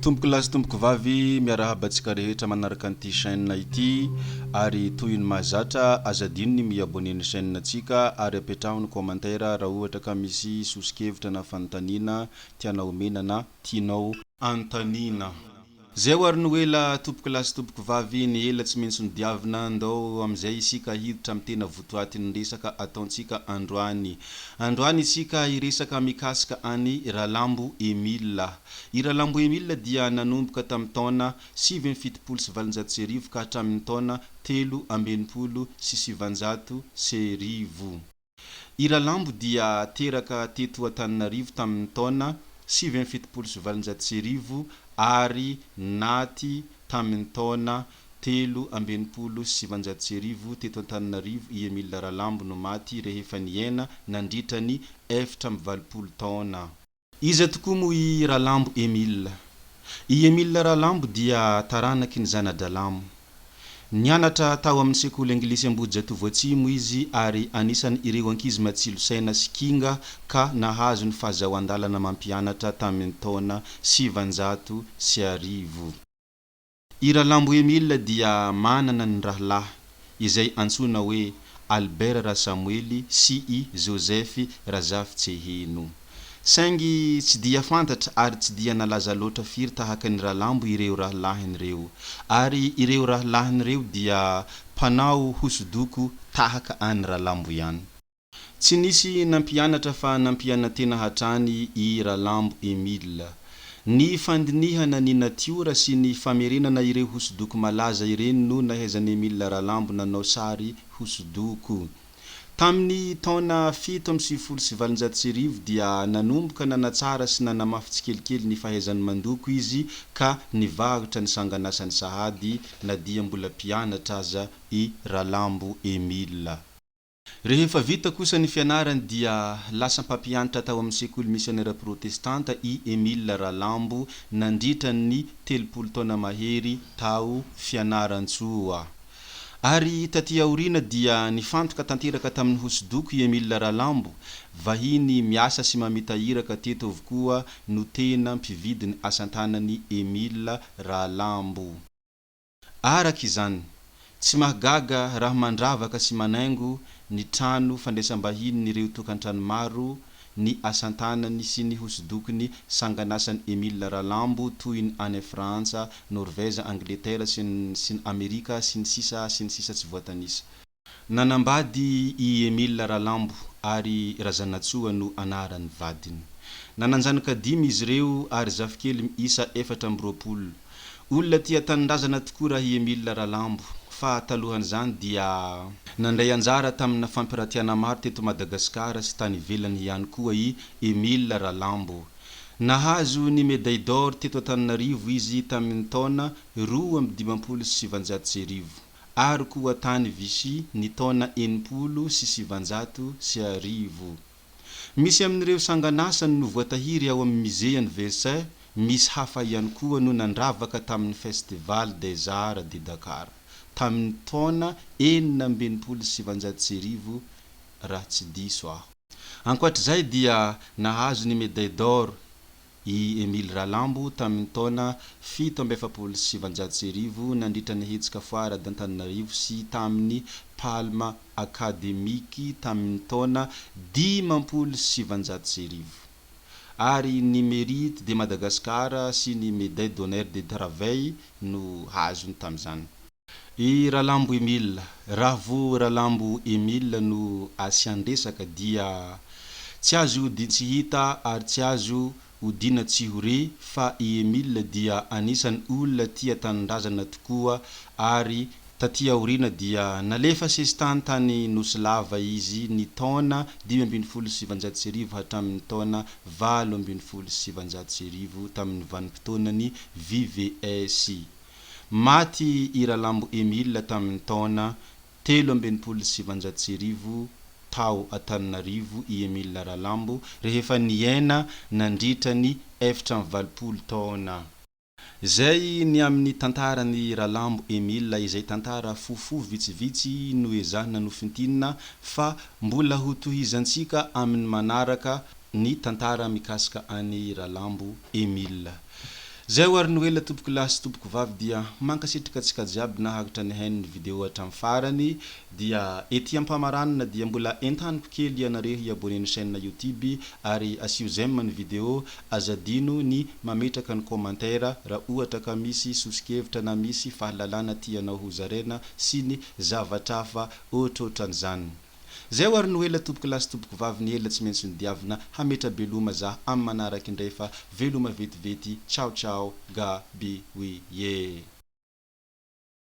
Tompoko lahy sy tompoko vavy, miarahaba antsika rehetra manaraka an'ity chaîne ity ary toy ny mahazatra aza adino ny mi-abonner ny chaîne antsika ary apetraho ny commentaire raha ohatra ka misy soso-kevitra na fanontaniana tianao omena na tianao anontaniana. Zay ho ary no ela tompoko lahy sy tompoko vavy, ny ela tsy maintsy nodiavina, ndao amin'izay isika hiditra amin'ny tena votoatin'ny resaka ataontsika androany. Androany isika hiresaka mikasika an'i Ralambo Emile. I Ralambo Emile dia nanomboka tamin'ny taona 1879 ka hatramin'ny taona 1963. I Ralambo dia teraka teto Antananarivo tamin'ny taona 1879 ary naty tamin'ny taona 1963 teto Antananarivo i Emile Ralambo no maty rehefa niaina nandritra ny 84 taona. Iza tokoa moa i Ralambo Emile? I Emile Ralambo dia taranaky ny zana-dRalamo. Nianatra tao amin'ny sekoly anglisy Ambohijatovo Atsimo izy ary anisan' ireo ankizy matsilo saina sy kinga ka nahazo ny fahazahoan-dalana mampianatra tamin'ny taona 1900. I Ralambo Emile dia manana ny rahalahy izay antsoina hoe Albert Rasamoely sy i Joseph Razafitseheno. Saingy tsy dia fantatra ary tsy dia nalaza loatra firy tahaka ny Ralambo ireo rahalahiny ireo. Ary ireo rahalahiny ireo dia mpanao hosodoko tahaka an'i Ralambo ihany. Tsy nisy nampianatra fa nampiana-tena hatrany i Ralambo Emile. Ny fandinihana ny natiora sy ny famerenana ireo hosodoko malaza ireny no nahaizan'i Emile Ralambo nanao sary hosodoko. Tamin'ny taona 1897 dia nanomboka nanatsara sy nanamafy tsikelikely ny fahaizany mandoko izy ka nivarotra ny sanganasany sahady na dia mbola mpianatra aza i Ralambo Emile. Rehefa vita kosa ny fianarany dia lasa mpampianatra tao amin'ny sekoly misionera protestanta i Emile Ralambo nandritra ny 30 taona mahery tao Fianarantsoa. Ary taty aoriana dia nifantoka tanteraka tamin'ny hosodoko i Emile Ralambo, vahiny miasa sy mamita iraka teto avokoa no tena mpividy ny asan-tanan'i Emile Ralambo. Araka izany, tsy mahagaga raha mandravaka sy manaingo ny trano fandraisam-bahinin'ireo tokantrano maro ny asan-tanany sy ny hosodokony sanganasan'i Emile Ralambo toy ny any Frantsa, Norvège, Angletera sy ny sy ny Amerika sy ny sisa sy ny sisa tsy voatanisa. Nanambady i Emile Ralambo ary Razanatsoa no anaran'ny vadiny. Nanan-janaka dimy izy ireo ary zafikely miisa 24. Olona tia tanindrazana tokoa raha i Emile Ralambo fa talohan'izany dia. Nandray anjara tamina fampiratiana maro teto Madagasikara sy tany ivelany ihany koa i Emile Ralambo. Nahazo ny Médaille d'or teto Antananarivo izy tamin'ny taona 1952. ary koa tany Vichy ny taona 1960. Misy amin'ireo sangan'asany no voatahiry ao amin'ny Musée-n'i Versailles, misy hafa ihany koa no nandravaka tamin'ny Festival des Arts de Dakar tamin'ny taona 1966 raha tsy diso aho. Ankoatr'izay dia nahazo ny Médaille d'or i Emile Ralambo tamin'ny taona 1947 nandritra ny hetsika Foire d'Antananarivo sy tamin'ny Palme Académique tamin'ny taona 1950 ary ny Mérite de Madagascar sy ny Médaille d'honneur de travail no azony tamin'izany. I Ralambo Emile, Raha vao Ralambo Emile no asian-dresaka dia tsy azo odian-tsy hita ary tsy azo odiana tsy ho re fa i Emile dia anisan'ny olona tia tanindrazana tokoa ary taty aoriana dia nalefa sesitany tany Nosy Lava izy ny taona 1915 hatramin'ny taona 1918 tamin'ny vanim-potoanan'ny VVS. Maty i Ralambo Emile tamin'ny taona 1963 tao Antananarivo i Emile Ralambo rehefa niaina nandritra ny 84 taona. Izay ny amin'ny tantaran'i Ralambo Emile izay tantara fohifohy vitsivitsy noezahina nofintinina fa mbola ho tohizantsika amin'ny manaraka ny tantara mikasika an'i Ralambo Emile. Zay ho ary Noela tompoko lahy sy tompoko vavy dia mankasitraka antsika jiaby naharitra nihaino ny video hatramin'ny farany dia ety ampamaranana dia mbola entaniko kely ianareo hi-abonner ny chaîne youtube ary asio j'aime ny video, aza adino ny mametraka ny commentaire raha ohatra ka misy soso-kevitra na misy fahalalana tianao ho zaraina sy ny zavatra hafa ohatrohatran'izany. Zay ho ary Noela tompoko lahy sy tompoko vavy ny ela tsy maintsy nodiavina hametra-beloma za am manaraka indray fa veloma vetivety ciao ciao ga bi oui ye.